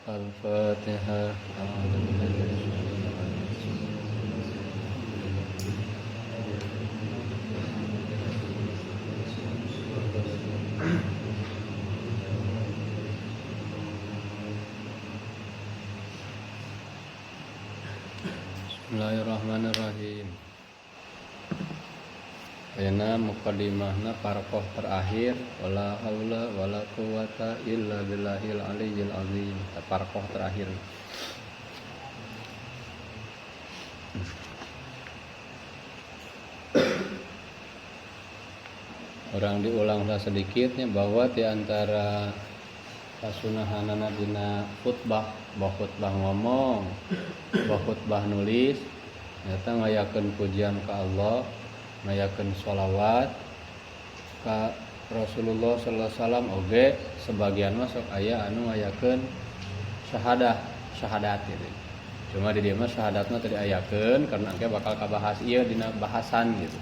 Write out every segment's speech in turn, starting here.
Al-Fatihah. Bismillahirrahmanirrahim. Ayeuna muqaddimahna paraqah terakhir wala haula wala quwata illa billahil aliyyil azim. Paraqah terakhir. Orang diulanglah sedikitnya bahwa di antara kasunahanana dina khutbah, bahwa khutbah ngomong, bahwa khutbah nulis, nyata ngayakeun pujian ka Allah, ngayakeun sholawat ka Rasulullah sallallahu alaihi wasallam oge sebagian mah sok aya anu ngayakeun syahadah, syahadat gitu. Cuma di dieu mah syahadatna teu diayakeun karena engke bakal kabahas ieu dina bahasan gitu.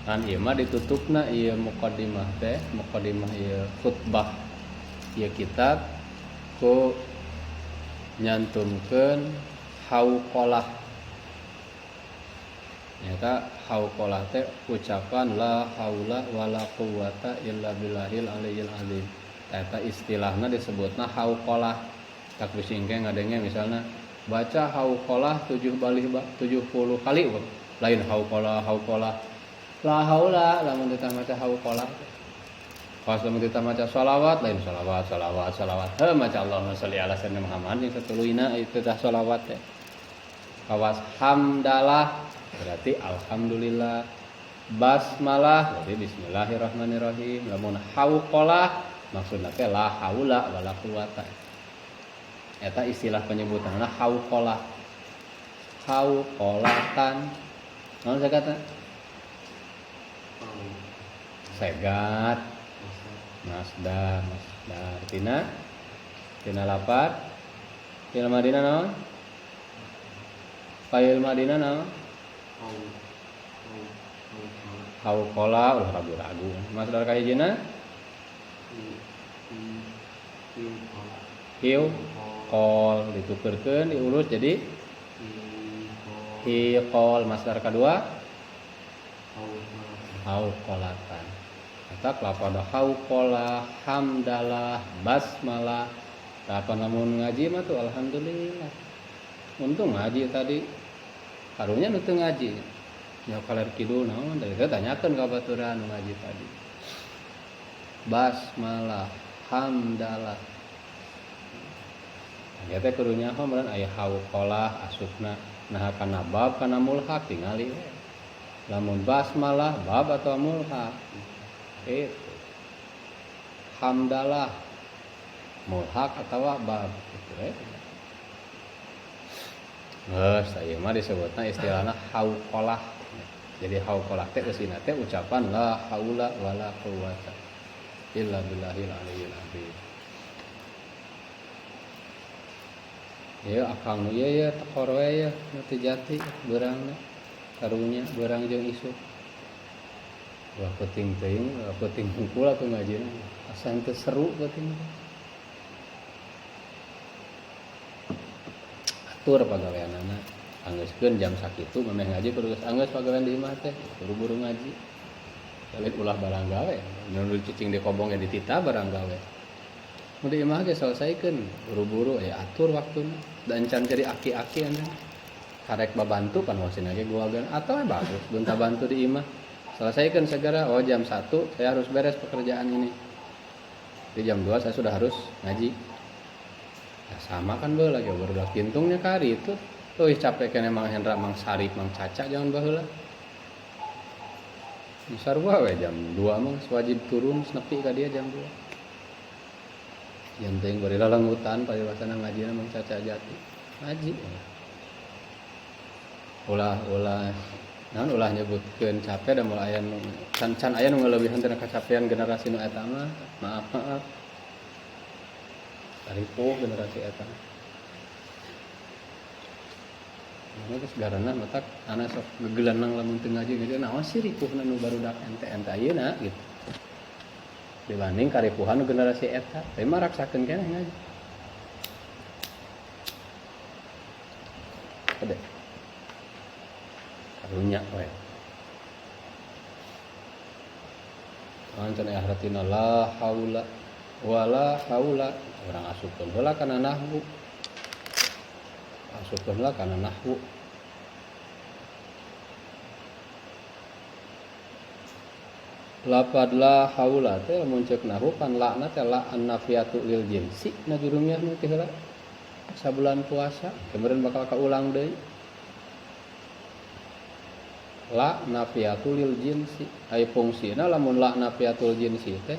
Kan ieu mah ditutupna ieu muqaddimah teh, muqaddimah ieu khutbah ieu kitab ku nyantumkeun hauqalah. Nyata hauqalah teh ucapan la haula wala quwata illa billahil aliyyil azim. Eta istilahna disebutna hauqalah. Tak bisi engke ngadenge misalna baca hauqalah 70 kali lain hauqalah hauqalah. La haula lamun teu maca hauqalah. Pas lamun teu maca sholawat lain sholawat sholawat sholawat. Heuh maca Allahumma sholli ala sayyidina Muhammad jeung satuluyna itu tah sholawat teh. Kawas hamdalah berarti alhamdulillah, basmalah berarti bismillahirrahmanirrahim. Lamun hauqalah maksudna teh la haula wala quwata. Eta istilah penyebutanna hauqalah. Hauqalatan. Naon sakata? Segat. Masdar, masdar. Tina tina lapat. Tina Madinah naon? Fail Madinah naon? Hauqala ulah ragu-ragu. Masdar kahijina? Hiu qol ditukerkeun diurus jadi hiqol. Masdar kadua hauqalatan. Eta lapada hauqala, hamdalah, basmalah. Tah lamun ngaji mah tuh alhamdulillah. Untung ngaji tadi. Karunya nu teu ngaji. Nya kaler kidul naon tadi teh tanyakeun ka baturan nu ngaji tadi. Basmalah, hamdalah. Ya teh kudu nyaho meureun aya hauqalah asupna naha kana bab kana mulhaq tingali we. Lamun basmalah bab atau mulhaq. Itu. Hamdalah mulhaq atawa bab gitu we. Geus ieu mah disebutna istilahna hauqalah. Jadi hauqalah teh eusina teh ucapan la haula wala quwata illa billahil aliyyil azim. Ieu akang nu ieu ye tekor we ye nu teu jati beurangna karunya beurang jeung isuk. Ulah peuting teuing, ulah peuting hungkul atuh ngajina. Asa henteu seru peuting. Atur pagaweanana anggeuskeun jam sakitu memeh ngaji kudu geus anggeus pagawean di imah teh buru-buru ngaji. Lain ulah barang gawe, nu cicing di kobong ge ditita barang gawe. Mun di imah ge selesaikeun buru-buru ya atur waktuna dan can jadi aki-aki anu karek babantu pan wasina ge guageun atau bagus gonta bantu di imah. Selesaikan segera, oh jam 1 saya harus beres pekerjaan ini. Di jam 2 saya sudah harus ngaji. Ya sama kan baheula ge barudak kintungnya kari itu. Tuh capek keneh Mang Hendra, Mang Sarip, Mang Caca jangan baheula. Sarua we jam 2 mah wajib turun nepi ka dia jam 2. Jam teuing bari lalenggutan paribasana ngajina Mang Caca jati. Ngaji. Ulah-ulah naon ulah nyebutkeun capek da moal aya nu can can aya nu ngaleuwihan tina kacapean generasi nu eta mah. Maaf maaf. Ripuh generasi eta. Mana geus garana matak anak sok gegelanang lamun teu ngaji ngaji naon sih ripuhna nu barudak ente-ente ayeuna gitu. Dibanding karipuhan generasi eta, tapi mah raksakeun keneh ngaji. Hade. Karunya we. Cenah hartina la haula wala haula urang asupkeun heula kana nahwu. Asupkeun heula kana nahwu. Lapad la haula teh lamun ceuk nahwu pan la na teh la annafiyatu lil jinsi na jurumiyah nu teh heula. Sabulan puasa kemarin bakal kaulang deui. La nafiyatul lil jinsi ai fungsina lamun la nafiyatul jinsi teh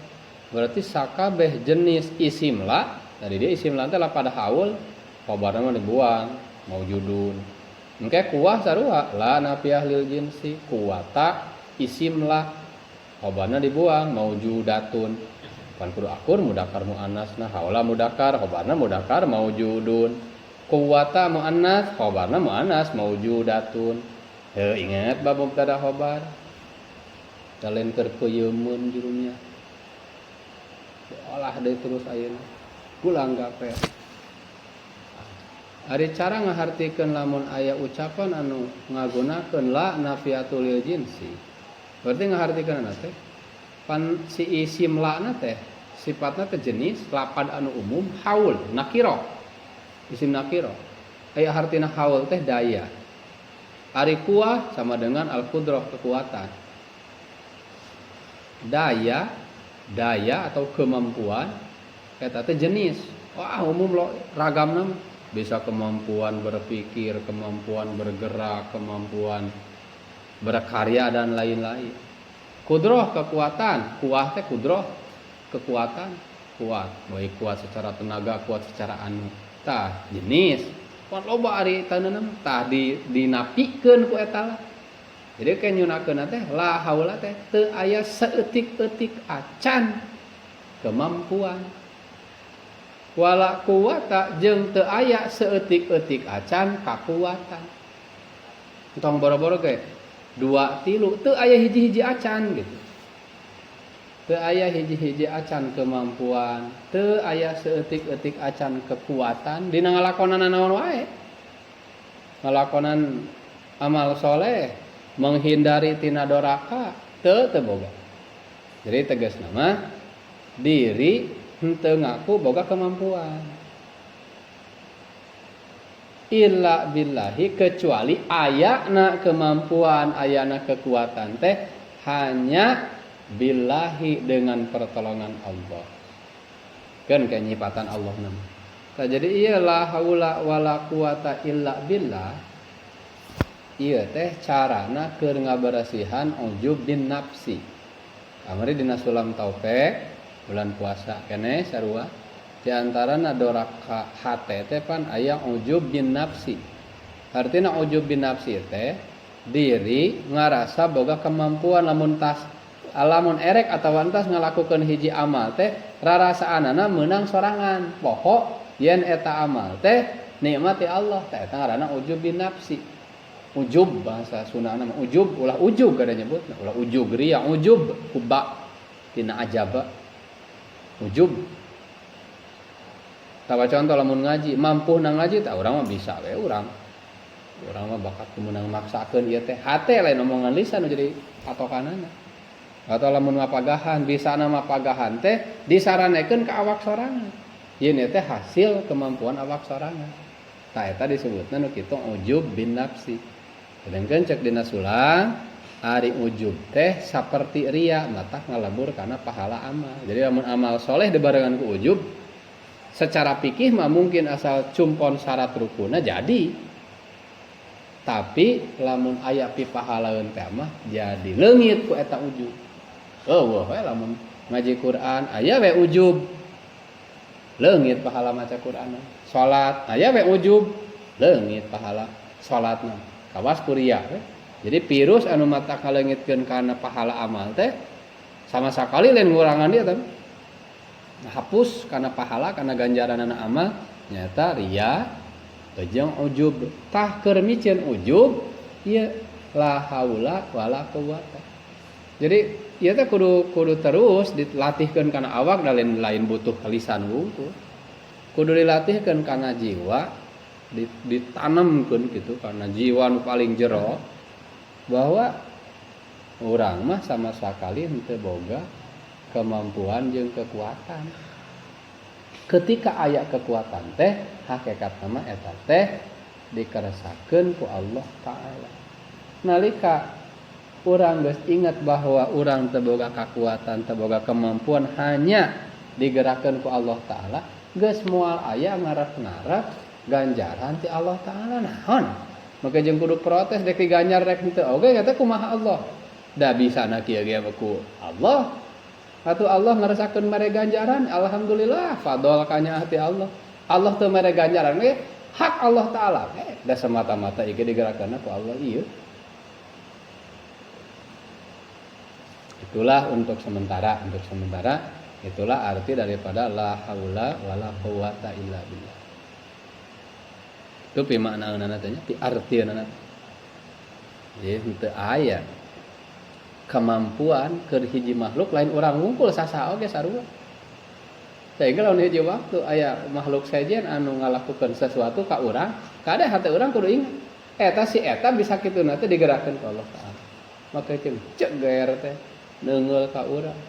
berarti sakabeh jenis isim la tadi dia isim la teh lapad haul khabarna mah dibuang maujudun engke kuah sarua la nafiyah lil jinsi kuwata isim la khabarna dibuang maujudatun pan kudu akur mudakar muannasna haula mudakar khabarna mudakar maujudun kuwata muannas khabarna muannas maujudatun. Heuh ingat bab mubtada khabar. Lain keur peuyeumkeun jurumnya. Diolah deui terus ayeuna. Pulang gape. Ari cara ngahartikeun lamun aya ucapan anu ngagunakeun la nafiatul lil jinsi. Berarti ngahartikeun teh pan si isim la na teh sifatna teh jenis lapad anu umum haul nakira. Isim nakira. Aya hartina haul teh daya. Ari kuah sama dengan al-qudrah kekuatan. Daya, daya atau kemampuan eta teh jenis. Wah, umum lo ragamna bisa kemampuan berpikir, kemampuan bergerak, kemampuan berkarya dan lain-lain. Kudrah kekuatan, kuah teh kudrah kekuatan, kuat, baik kuat secara tenaga, kuat secara anu. Tah, jenis. Pan loba ari taneunan tah dinapikeun ku eta lah. Jadi ke nyunakeun teh la haula teh teu aya saeutik-eutik acan kemampuan. Wala quwata jeung teu aya saeutik-eutik acan kakuatan. Entong boro-boro ge 2 3 teu aya hiji-hiji acan gitu. Teu aya hiji-hiji acan kemampuan, teu aya saeutik-eutik acan kekuatan dina ngalakonan naon wae. Ngalakonan amal soleh, menghindari tina doraka, teu boga. Jadi tegasna mah diri henteu ngaku boga kemampuan. Illa billahi kecuali ayana kemampuan, ayana kekuatan teh hanya billahi dengan pertolongan Allah. Kan kayak nyipatan Allah nama. Nah, jadi iya la haula wala quwata illa billah. Iya teh carana keur ngaberesihan ujub bin nafsi. Kamari dina sulam taufik bulan puasa keneh sarua di antarana doraka hate teh pan aya ujub bin nafsi. Artina ujub bin nafsi teh diri ngarasa boga kemampuan lamun tas lamun erek atawa entas ngalakukeun hiji amal teh rarasaanana meunang sorangan poho yen eta amal teh nikmati Allah teh eta ngaranna ujub bin nafsi. Ujub bahasa Sundana mah ujub ulah ujub kada nyebutna ulah ujug ria ujub kuba tina ajaba ujub. Tawa contoh lamun ngaji mampu na ngaji tah urang mah bisa we urang mah bakat meunang maksakeun ieu teh hate lain omongan lisan jadi patokanana. Atau lamun mapagahan bisa nama pagahan teh disaranekeun ka awak sorangan. Yen teh hasil kemampuan awak sorangan. Tah eta disebutna nu kitu ujub bin nafsi. Sedangkan cek dina sulam ari ujub teh saperti ria matak ngalebur kana pahala amal. Jadi lamun amal soleh dibarengan ku ujub secara fikih mah mungkin asal cumpon syarat rukunna jadi. Tapi lamun aya pipahalaeun teh mah jadi leungit ku eta ujub. Eueuh we lamun ngaji Quran aya we ujub. Leungit pahala maca Quran. Salat aya we ujub, leungit pahala salatna. Kawas ku ria we. Jadi virus anu matak ngaleungitkeun kana pahala amal teh sama sakali lain ngurangan dia tapi hapus kana pahala kana ganjaranana amal nyata ria jeung ujub. Tah keur miceun ujub ieu la haula wala quwata. Jadi ieu teh kudu terus dilatihkeun kana awak da lain butuh lisan wungkul. Kudu dilatihkeun kana jiwa Ditanamkeun gitu karena jiwa nu paling jero bahwa urang mah sama sekali henteu boga kemampuan jeung kekuatan. Ketika aya kekuatan teh hakikatna mah eta teh dikeresakeun ku Allah Ta'ala. Nalika urang geus ingat bahwa urang teu boga kekuatan, teu boga kemampuan, hanya digerakkeun ku Allah Ta'ala, geus moal aya ngarep-ngarep ganjaran ti Allah Ta'ala. Naon maka jeung kudu protes dek diganjar rek henteu oge eta kumaha Allah da bisa na kieu ge ku Allah atuh Allah ngerasakeun mere ganjaran, alhamdulillah fadol kanya hati Allah. Allah teu mere ganjaran ge hak Allah Ta'ala da semata-mata ieu digerakkeun ku Allah ieu. Itulah untuk sementara itulah arti daripada la haula wala quwata illa billah. Itu pi maknaeunana teh nya, pi artieunana. Jadi henteu aya kemampuan keur hiji makhluk lain urang ngungkul sasaha oge sarua. Sehingga lamun hiji waktu aya makhluk sejen anu ngalakukeun sesuatu ka urang, kade hate urang kudu ingat. Eta si eta bisa kituna teh digerakkeun ku Allah Ta'ala. Maka jeung ceger teh neungeul ka urang.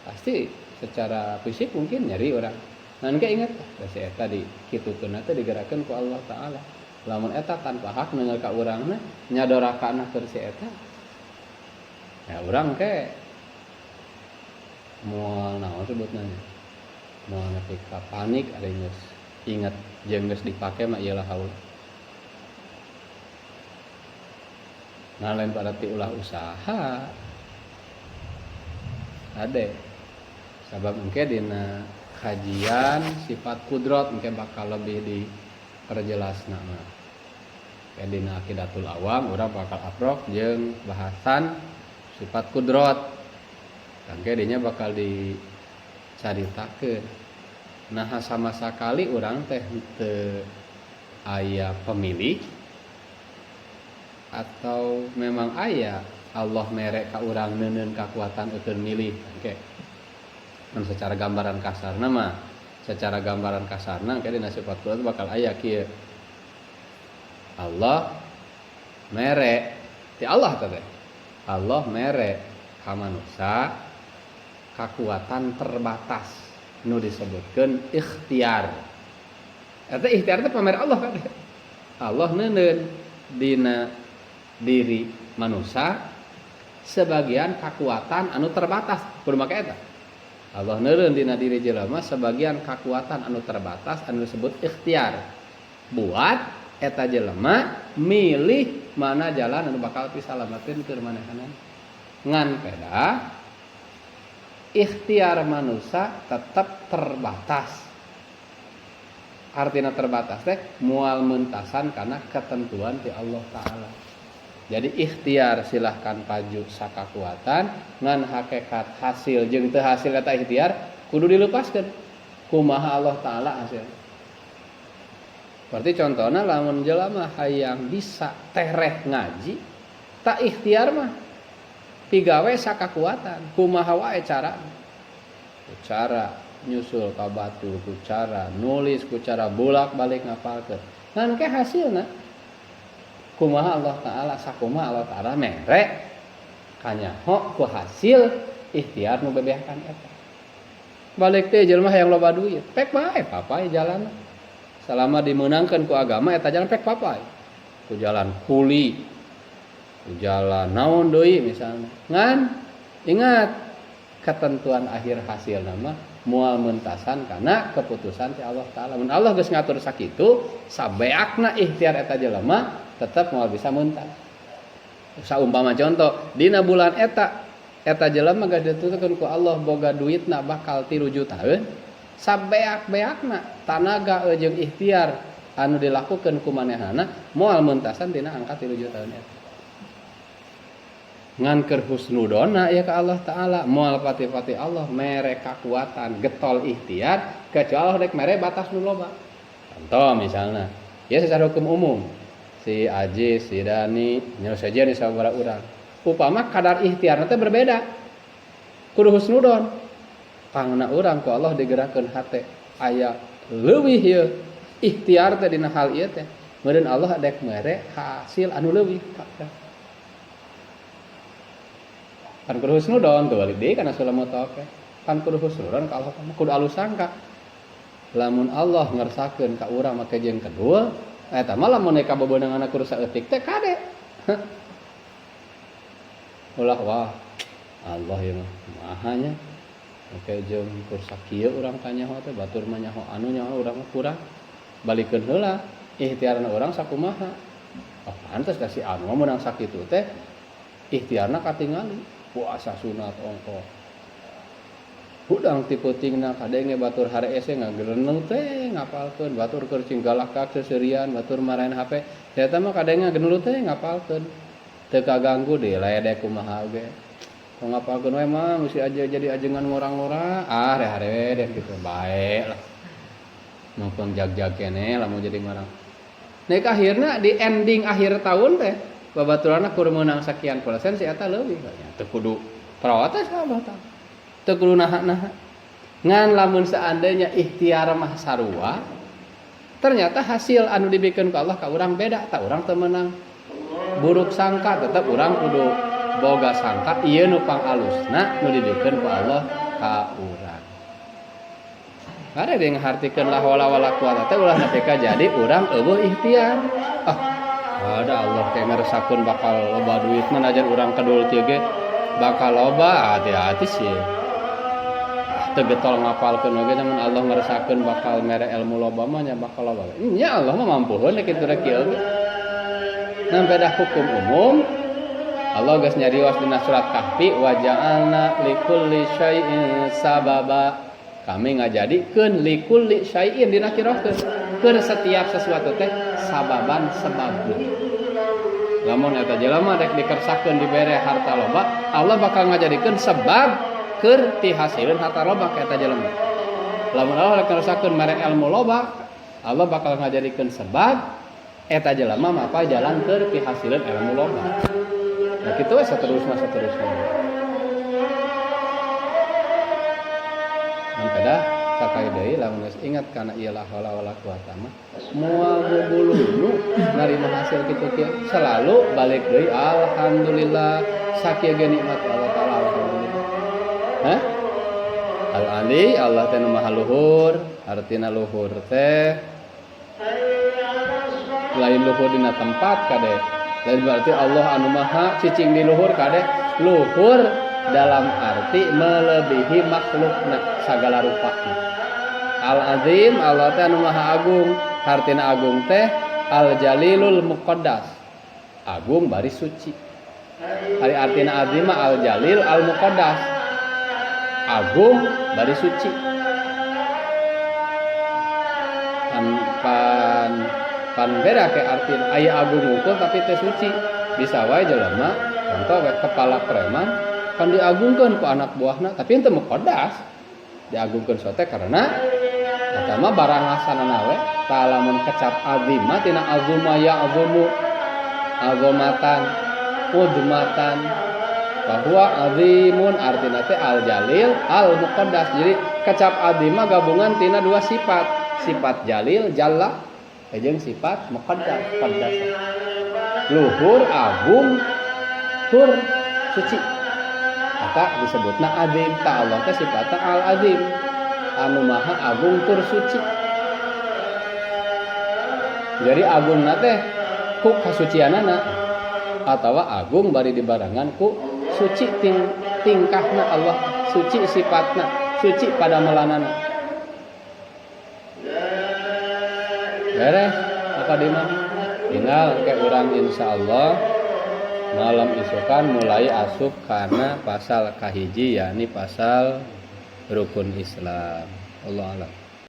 Pasti secara fisik mungkin nyeri urang. Ngan ke ingat si eta di kitukeun teh digerakkeun ku Allah Ta'ala. Lamun eta tanpa hak neungeul ka urangna nyadorakana keur si eta. Ya urang ke moal naon sebutna nya. Moal nepi ka panik ari geus ingat jeung geus dipake mah ieu lah haula. Nah lain berarti ulah usaha. Ade. Sabab engke dina kajian sifat kudrat engke bakal lebih diperjelasna mah. Kayak dina Aqidatul Awam urang bakal aprok jeung bahasan sifat kudrat. Engke dinya bakal dicaritakeun. Nah sama sakali urang teh henteu aya pemilih atau memang aya Allah mere ka urang neuneun kakuatan eukeun milih engke. Mun secara gambaran kasarna mah, secara gambaran kasarna engke dina sifat kudrat bakal aya kieu. Allah mere ti Allah teh. Allah mere ka manusa kakuatan terbatas nu disebutkeun ikhtiar. Eta ikhtiar teh pamere Allah kan. Allah neuneun dina diri manusa sebagian kakuatan anu terbatas. Kudu make eta. Allah neureun dina diri jelema sebagian kakuatan anu terbatas anu disebut ikhtiar. Buat eta jelema milih mana jalan anu bakal pisalamateun keur manehanana. Ngan peda ikhtiar manusia tetap terbatas. Artinya terbatas teh moal mentasan karena ketentuan ti Allah Ta'ala. Jadi ikhtiar silahkan paju sakakuatan ngan hakikat hasil jeung teu hasil eta ikhtiar kudu dilepaskeun. Kumaha Allah Ta'ala hasil. Berarti contohna lamun jelema hayang bisa tereh ngaji tak ikhtiar mah pigawe sakakuatan kumaha wae cara. Ku cara nyusul ka batur, ku cara nulis, ku cara bolak-balik ngapalkeun. Ngan ke hasilna kumaha Allah Ta'ala sakumaha Allah Ta'ala mere kanyaho ku hasil ikhtiar nu bebeakan eta. Balik teh jelema hayang loba duit, pek bae papai jalan. Selama dimeunangkeun ku agama eta jalan pek papai. Ku jalan kuli, ku jalan naon deui misalnya. Ngan ingat ketentuan akhir hasil nama moal mentasan karena keputusan ti Allah Ta'ala. Mun Allah geus ngatur sakitu, sabeakna ikhtiar eta jelema tetap moal bisa mentas. Saumpama contoh, dina bulan eta eta jelema geus ditentukeun ku Allah boga duitna bakal 3 jutaan, sabeak-beakna tanaga jeung ikhtiar anu dilakukeun ku manehna moal mentasan dina angka 3 jutaan eta. Ngan keur husnudona ya ka Allah Ta'ala moal pati-pati Allah mere kakuatan getol ikhtiar kecuali Allah dek mere batas nu loba. Contoh misalnya ya secara hukum umum si Aji, si Dani, nyawa saja nih sabaraha urang. Upama kadar ikhtiarna teh berbeda. Kudu husnudon. Pangna urang ku Allah digerakkeun hate aya leuwih ieu Ikhtiar teh dina hal ieu teh meureun Allah dek mere hasil anu leuwih ka. Kan kudu husnudon tuh balik deui kana sulam teh. Kan kudu husnudon ka Allah kudu alus sangka. Lamun Allah ngersakeun ka urang make jeung kedul, eta mah lamun ka bebeunanganna kudu saeutik teh kade. Ulah wah Allah ieu mah maha nya. Make jeung kur sakieu urang kanyaho teh batur mah nyaho anu nyaho urang mah kurang. Balikeun heula ikhtiarna urang sakumaha. Oh pantes da si anu mah meunang sakitu teh ikhtiarna katingali puasa sunat ongkoh. Hudang ti peutingna kadenge batur harese ngagereneng teh ngapalkeun batur keur cing galakak seuseurian batur maraen HP. Eta mah kadenge ngagereneng teh ngapalkeun. Teu kaganggu diledek kumaha oge. Tong ngapalkeun we mah mesti aja jadi ajengan ngora-ngora, ah rehare deh gitu bae lah. Mumpung jag-jag keneh lamun jadi ngorang. Nek akhirna di ending akhir tahun teh babaturanna kur meunang sekian persen si eta leuwih nya teu kudu protes Allah taala. Teu kudu naha-naha. Ngan lamun seandainya ikhtiar mah sarua, ternyata hasil anu dibikeun ku Allah ka urang beda, tah urang teu meunang buruk sangka, tetep urang kudu boga sangka ieu nu pangalusna nu dibikeun ku Allah ka urang. Ada yang ngahartikeun la haula wala quwata teh ulah nepi ka jadi urang eueuh ikhtiar. Ah, ada Allah kayak ngeresakeun bakal loba duit mah najan urang kedul kieu ge bakal loba, hati-hati sih. Ah, teu getol ngapalkeun oge namun Allah ngeresakeun bakal mere ilmu loba mah nya bakal loba. Nya Allah mah mampuheun kitu rek kieu ge. Nah, beda hukum umum Allah geus nyarios dina surat Kahfi wa ja'alna likulli syai'in sababa. Kami ngajadikeun likulli syai'in dina kirohkeun keur setiap sesuatu teh sababan sebabna. Lamun eta jelema rek dikersakeun dibere harta loba, Allah bakal ngajadikeun sebab keur tihasileun harta loba ka eta jelema. Lamun Allah rek ngersakeun mere ilmu loba, Allah bakal ngajadikeun sebab eta jelema mapa jalan keur pihasileun ilmu loba. Nah kitu we saterusna saterusna. Mun pedah sakali deui lamun geus ingat kana ieu la haula wala quwata mah moal bubulunu narima hasil kitu kieu selalu balik deui alhamdulillah sakieu ge nikmat Allah taala alhamdulillah. Hah? Al Ali Allah teh nu maha luhur, artina luhur teh lain luhur dina tempat kade. Lain berarti Allah anu maha cicing di luhur kade, luhur dalam arti melebihi makhlukna sagala rupana. Al Azim Allah teh anu maha agung, hartina agung teh Al Jalilul Muqaddas. Agung bari suci. Ari artina azim mah Al Jalil Al Muqaddas. Agung bari suci. Pan beda ke arti aya agung ngukur tapi teh suci. Bisa wae jelema contoh we kepala preman kan diagungkeun ku anak buahna tapi henteu muqaddas. Diagungkeun sote karena eta mah barangasanana we tah lamun kecap azim mah tina azuma ya'zumu azamatan udmatan bahwa azimun artina teh al jalil al muqaddas. Jadi kecap azim mah gabungan tina dua sifat, sifat jalil jalla jeung sifat muqaddas qaddas. Luhur agung tur suci. Eta disebutna azim. Ta Allah teh sifatna al azim anu maha agung tur suci. Jadi agungna teh ku kasucianana atawa agung bari dibarengan ku suci tingkahna Allah, suci sifatna, suci pada melanana. Beres apa di mana? Tinggal ke urang insyaallah malam isukan mulai asup karena pasal kahiji yakni pasal rukun Islam. Allah alam.